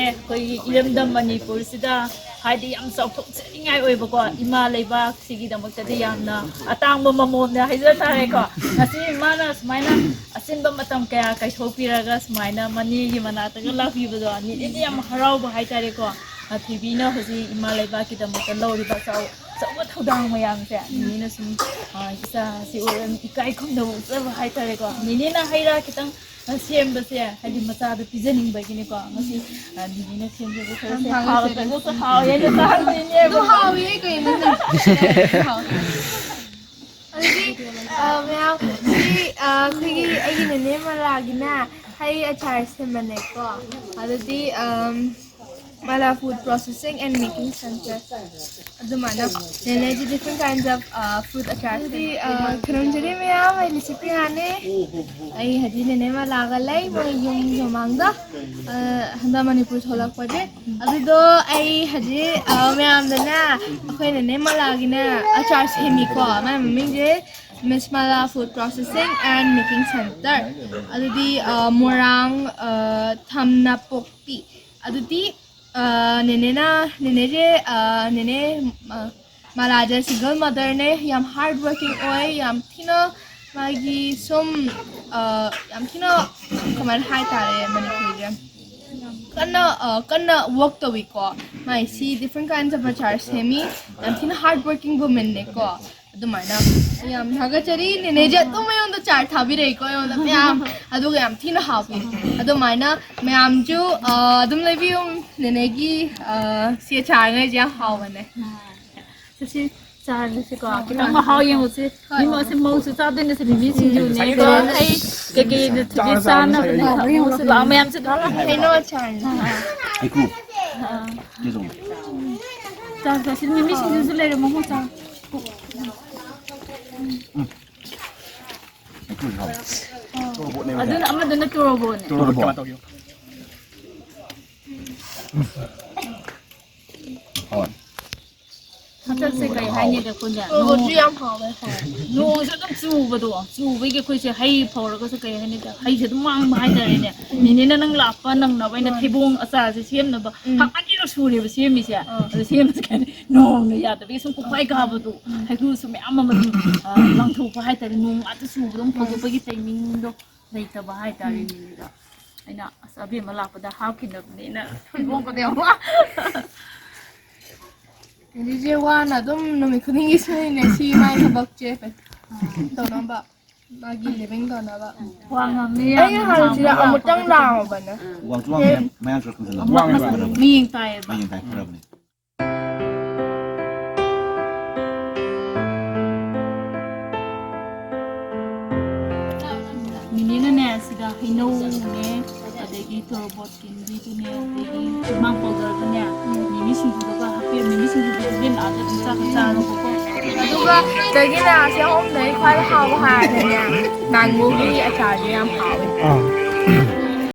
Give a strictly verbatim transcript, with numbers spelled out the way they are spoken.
ꯑꯩꯈꯣꯏꯒꯤ ꯏꯔꯝꯗꯝ ꯃꯅꯤꯄꯨꯔꯁꯤꯗ ꯍꯥꯏꯗꯤ ꯌꯥꯝ ꯆꯥꯎꯊꯣꯛꯆꯅꯤꯡꯉꯥꯏ ꯑꯣꯏꯕꯀꯣ, ꯏꯃꯥ ꯂꯩꯕꯥꯛꯁꯤꯒꯤꯗꯃꯛꯇꯗꯤ ꯌꯥꯝꯅ ꯑꯇꯥꯡꯕ ꯃꯃꯣꯝꯅꯦ ꯍꯥꯏꯖ ꯇꯥꯔꯦꯀꯣ꯫ ꯉꯁꯤ ꯃꯥꯅ ꯁꯨꯃꯥꯏꯅ ꯑꯆꯤꯟꯕ ꯃꯇꯝ ꯀꯌꯥ ꯀꯥꯏꯊꯣꯛꯄꯤꯔꯒ ꯁꯨꯃꯥꯏꯅ ꯃꯅꯦꯒꯤ ꯃꯅꯥꯛꯇꯒ ꯂꯥꯛꯄꯤꯕꯗꯣ, ꯅꯤꯅꯦꯗꯤ ꯌꯥꯝ ꯍꯔꯥꯎꯕ ꯍꯥꯏꯇꯥꯔꯦꯀꯣ꯫ ꯊꯣꯏꯕꯤꯅ ꯍꯧꯖꯤꯛ ꯏꯃꯥ ꯂꯩꯕꯥꯛꯀꯤꯗꯃꯛꯇ ꯂꯧꯔꯤꯕ ꯆꯥꯎ-, ꯑꯆꯧꯕ ꯊꯧꯗꯥꯡ ꯃꯌꯥꯝꯁꯦ ꯅꯤꯅꯦꯅ ꯁꯨꯝ, ꯑ, ꯏꯆꯥꯁꯤ ꯎꯔ ꯏꯀꯥꯏ ꯈꯨꯝꯅꯕ ꯎꯠꯆꯕ ꯍꯥꯏꯇꯥꯔꯦꯀꯣ꯫ ꯅꯤꯅꯦꯅ ꯍꯩ ꯔꯥ ꯈꯤꯇꯪ ꯁꯦꯝꯕꯁꯦ ꯍꯥꯏꯗꯤ ꯃꯆꯥꯗ ꯄꯤꯖꯅꯤꯡꯕꯒꯤꯅꯤꯀꯣ꯫ ꯉꯁꯤ, ꯑ, ꯅꯤꯅꯦꯅ ꯁꯦꯝꯖꯕ ꯈꯔꯁꯦ ꯌꯥꯝ ꯍꯥꯎꯖꯔꯦ꯫ ꯍꯥꯎꯇ꯭ꯔꯒꯁꯨ ꯍꯥꯎꯋꯦꯅ ꯆꯥꯔꯨꯗꯣꯏꯅꯦꯕ꯫ ꯑꯗꯨꯝ ꯍꯥꯎꯋꯦ ꯀꯩꯅꯣ꯫ ꯑꯗꯨꯗꯤ, ꯑ, ꯃꯌꯥꯝ, ꯁꯤ, ꯑ, ꯑꯩꯈꯣꯏꯒꯤ, ꯑꯩꯒꯤ ꯅꯦꯅꯦ ꯃꯂꯥꯒꯤꯅꯦ ꯍꯩ ꯑꯆꯥꯔ ꯁꯦꯝꯕꯅꯦꯀꯣ꯫ ꯑꯗꯨꯗꯤ, ꯑꯝ, ꯃꯂꯥ Food Processing and Making Center꯫ ꯑꯗꯨꯃꯥꯏꯅ ꯅꯦꯅꯦꯒꯤ different kinds of, uh, fruit ꯑꯆꯥꯔ꯫ ꯑꯗꯨꯗꯤ, uh, ꯈꯨꯔꯨꯝꯖꯔꯤ ꯃꯌꯥꯝ, ꯑꯩ ꯂꯤꯁꯤꯄ꯭ꯔꯤꯌꯥꯅꯦ꯫ ꯑꯩ ꯍꯧꯖꯤꯛ ꯅꯦꯅꯦ ꯃꯂꯥꯒ ꯂꯩ, ꯃꯣꯏ ꯌꯨꯝ ꯃꯃꯥꯡꯗ꯫ Uh, ꯍꯟꯗꯛ ꯃꯅꯤꯄꯨꯔ ꯊꯣꯛꯂꯛꯄꯁꯦ꯫ ꯑꯗꯨꯗꯣ ꯑꯩ ꯍꯧꯖꯤꯛ, uh, ꯃꯌꯥꯝꯗꯅꯦ ꯑꯩꯈꯣꯏ ꯅꯦꯅꯦ ꯃꯂꯥꯒꯤꯅꯦ ꯑꯆꯥꯔ ꯁꯦꯝꯃꯤꯀꯣ꯫ ꯃꯥꯏ ꯃꯃꯤꯡꯁꯦ Miss Mala Food Processing and Making Center꯫ ꯑꯗꯨꯗꯤ, uh, ꯃꯣꯏꯔꯥꯡ, uh, ꯊꯝꯅꯥꯄꯣꯛꯄꯤ꯫ ꯑꯗꯨꯗꯤ ꯑ, ꯅꯦꯅꯦꯅ, ꯅꯦꯅꯦꯁꯦ, ꯑ, ꯅꯦꯅꯦ, ꯑ, ꯃꯂꯥꯁꯦ single motherꯅꯦ, ꯌꯥꯝ hard working ꯑꯣꯏ, ꯌꯥꯝ ꯊꯤꯅ ꯃꯥꯒꯤ ꯁꯨꯝ, ꯑ, ꯌꯥꯝ ꯊꯤꯅ ꯀꯃꯥꯏꯅ ꯍꯥꯏꯇꯥꯔꯦ ꯃꯅꯤꯄꯨꯔꯤꯁꯦ? ꯀꯟꯅ, ꯑ, ꯀꯟꯅ work ꯇꯧꯏꯀꯣ꯫ ꯃꯥꯏ ꯁꯤ different kinds of ꯑꯆꯥꯔ ꯁꯦꯝꯃꯤ, ꯌꯥꯝ ꯊꯤꯅ hard working womanꯅꯦꯀꯣ꯫ ꯑꯗꯨꯃꯥꯏꯅ ꯌꯥꯝ ꯊꯥꯒꯠꯆꯔꯤ꯫ ꯅꯦꯅꯦꯁꯦ ꯑꯗꯨꯝ ꯑꯩꯉꯣꯟꯗ ꯆꯥꯔ ꯊꯥꯕꯤꯔꯛꯏꯀꯣ ꯑꯩꯉꯣꯟꯗ ꯃꯌꯥꯝ, ꯑꯗꯨꯒ ꯌꯥꯝ ꯊꯤꯅ ꯍꯥꯎꯄꯤ꯫ ꯑꯗꯨꯃꯥꯏꯅ ꯃꯌꯥꯝꯁꯨ, ꯑ, ꯑꯗꯨꯝ ꯂꯩꯕꯤꯌꯨ꯫ ꯅꯦꯅꯦꯒꯤ, ꯑ, ꯁꯤ ꯆꯥꯔꯉꯩꯁꯦ ꯌꯥꯝ ꯍꯥꯎꯕꯅꯦ꯫ ꯆꯠꯁꯤ, ꯆꯥꯔꯁꯤꯀꯣ꯫ ꯈꯤꯇꯪ ꯃꯍꯥꯎ ꯌꯦꯡꯉꯨꯁꯤ꯫ ꯍꯣꯏ꯫ ꯃꯤ ꯃꯁꯤ ꯃꯧꯁꯨ ꯆꯥꯗꯣꯏꯅꯦ ꯁꯤꯗꯤ꯫ ꯃꯤ ꯁꯤꯡꯖꯨꯅꯦ꯫ ꯉꯁꯥꯏꯗꯣ ꯑꯗꯩ ꯍꯩ ꯀꯩꯀꯩ ꯅꯨꯡꯇꯤꯒꯤ ꯆꯥꯅꯕꯅꯦ꯫ ꯃꯧꯁꯨ ꯂꯥꯛꯑꯣ ꯃꯌꯥꯝꯁꯦ ꯂꯥꯛꯑꯣ꯫ ꯍꯩꯅꯧ ꯑꯆꯥꯔꯅꯦ꯫ ꯍꯩꯀ꯭ꯔꯨ꯫ ꯑꯥ꯫ ꯆꯦ ꯆꯧꯕꯤ꯫ ꯆꯥ, ꯆꯥ, ꯁꯤ ꯃꯤꯃꯤ ꯁꯤꯡꯖꯨꯁꯨ ꯂꯩꯔꯦ, ꯃꯣꯃꯣ ꯆꯥ꯫ ꯍꯩꯀ꯭ꯔꯨꯁꯨ ꯍꯥꯎꯋꯦ꯫ ꯇꯣꯔꯕꯣꯠꯅꯦꯕ ꯁꯦ꯫ ꯑꯗꯨꯅ ꯑꯃꯗꯨꯅ ꯇꯣꯔꯕꯣꯠꯅꯦ꯫ ꯇꯣꯔꯕꯣꯠ꯫ ꯇꯣꯔꯕꯣꯠ꯫ ꯍꯣꯏ꯫ ꯆꯠꯁꯦ ꯀꯩ ꯍꯥꯏꯅꯤꯗ ꯑꯩꯈꯣꯏꯅꯦ? ꯇꯣꯔꯕꯣꯠꯁꯨ ꯌꯥꯝ ꯍꯥꯎꯋꯦ, ꯍꯥꯎꯋꯦ꯫ ꯅꯣꯡꯁꯨ ꯑꯗꯨꯝ ꯆꯨꯕꯗꯣ, ꯆꯨꯕꯒꯤ ꯑꯩꯈꯣꯏꯁꯦ ꯍꯩ ꯐꯧꯔꯒꯁꯨ ꯀꯩ ꯍꯥꯏꯅꯤꯗ, ꯍꯩꯁꯦ ꯑꯗꯨꯝ ꯃꯥꯡꯕ ꯍꯥꯏꯇꯥꯔꯦꯅꯦ꯫ ꯅꯤꯅꯦꯅ ꯅꯪ ꯂꯥꯛꯄ ꯅꯪꯅꯕ ꯑꯩꯅ ꯊꯩꯕꯣꯡ ꯑꯆꯥꯔꯁꯦ ꯁꯦꯝꯅꯕ ꯊꯥ ꯑꯅꯤꯔꯛ ꯁꯨꯔꯦꯕ ꯁꯦꯝꯃꯤꯁꯦ꯫ ꯑꯗꯣ ꯁꯦꯝꯕꯁꯦ ꯀꯩ ꯍꯥꯏꯅꯤ, ꯅꯣꯡꯅ ꯌꯥꯗꯕꯒꯤ ꯁꯨꯝ ꯀꯣꯛꯐꯥꯏ ꯀꯥꯕꯗꯣ, ꯍꯩꯀ꯭ꯔꯨꯁꯨ ꯃꯌꯥꯝ ꯑꯃ ꯑꯗꯨꯝ, ꯑ, ꯂꯪꯊꯣꯛꯄ ꯍꯥꯏꯇꯥꯔꯦ꯫ ꯅꯣꯡ ꯉꯥꯛꯇ ꯆꯨꯕꯗꯣ ꯑꯃꯨꯛ ꯐꯧꯗꯣꯛꯄꯒꯤ ꯇꯥꯏꯃꯤꯡꯗꯣ ꯂꯩꯇꯕ ꯍꯥꯏꯇꯥꯔꯦꯅꯦ꯫ ꯑꯗꯨꯗ ꯑꯩꯅ, "ꯑꯁ, ꯑꯕꯦꯝꯃ ꯂꯥꯛꯄꯗ ꯍꯥꯞꯈꯤꯅꯕꯅꯦꯅ ꯊꯩꯕꯣꯡꯒꯗꯤ ꯑꯃꯨꯛ" ꯍꯧꯖꯤꯛꯁꯦ ꯋꯥꯅ ꯑꯗꯨꯝ ꯅꯨꯃꯤꯠ ꯈꯨꯗꯤꯡꯒꯤ ꯁꯨꯔꯤꯅꯦ ꯁꯤ ꯃꯥꯏ ꯊꯕꯛꯁꯦ꯫ ꯇꯧꯅꯕ, ꯃꯥꯒꯤ ꯂꯤꯚꯤꯡ ꯇꯧꯅꯕ꯫ ꯋꯥ ꯉꯝꯃꯦ ꯑꯩꯅ ꯌꯥꯝꯅ ꯍꯥꯟꯅꯁꯤꯗ ꯍꯥꯎꯅ ꯑꯃꯨꯛꯇꯪ ꯂꯥꯛꯄꯗ ꯂꯥꯛꯑꯣꯕꯅꯦ꯫ ꯋꯥꯡꯁꯨ ꯋꯥꯡꯉꯦ, ꯃꯌꯥꯡꯁꯨ ꯈꯔ ꯈꯪꯖꯤꯜꯂꯣ꯫ ꯃꯁꯛ ꯃꯌꯦꯡ ꯇꯥꯏꯌꯦꯕ꯫ ꯃꯌꯦꯡ ꯇꯥꯏ, ꯐꯔꯕꯅꯦ꯫ ꯅꯤꯅꯦꯅꯅꯦ ꯁꯤꯗ ꯍꯩꯅꯧꯅꯦ, ꯑꯗꯒꯤ ꯇꯣꯔꯕꯣꯠ ꯀꯦꯟꯗꯤꯗꯨꯅꯦ, ꯑꯗꯒꯤ ꯆꯨꯃꯥꯡ ꯄꯥꯎꯗꯔꯗꯨꯅꯦ, ꯃꯤꯃꯤ ꯁꯤꯡꯖꯨꯗꯨꯒ ꯍꯥꯞꯄꯤꯔ, ꯃꯤꯃꯤ ꯁꯤꯡꯖꯨꯗꯨ ꯏꯕꯦꯝ ꯑꯥꯗ ꯑꯗꯨꯝ ꯆꯥꯛ ꯆꯥꯔꯣꯕꯀꯣ꯫ ꯑꯗꯨꯒ ꯁꯤꯗꯒꯤꯅꯦ ꯑꯁꯤ ꯑꯍꯨꯝꯗꯒꯤ ꯈ꯭ꯋꯥꯏ ꯍꯥꯎꯕ ꯍꯥꯏꯔꯗꯤꯅꯦ, ꯃꯦꯡꯒꯣꯒꯤ ꯑꯆꯥꯔꯁꯦ ꯌꯥꯝ ꯍꯥꯎꯋꯦ꯫ ꯑꯥ꯫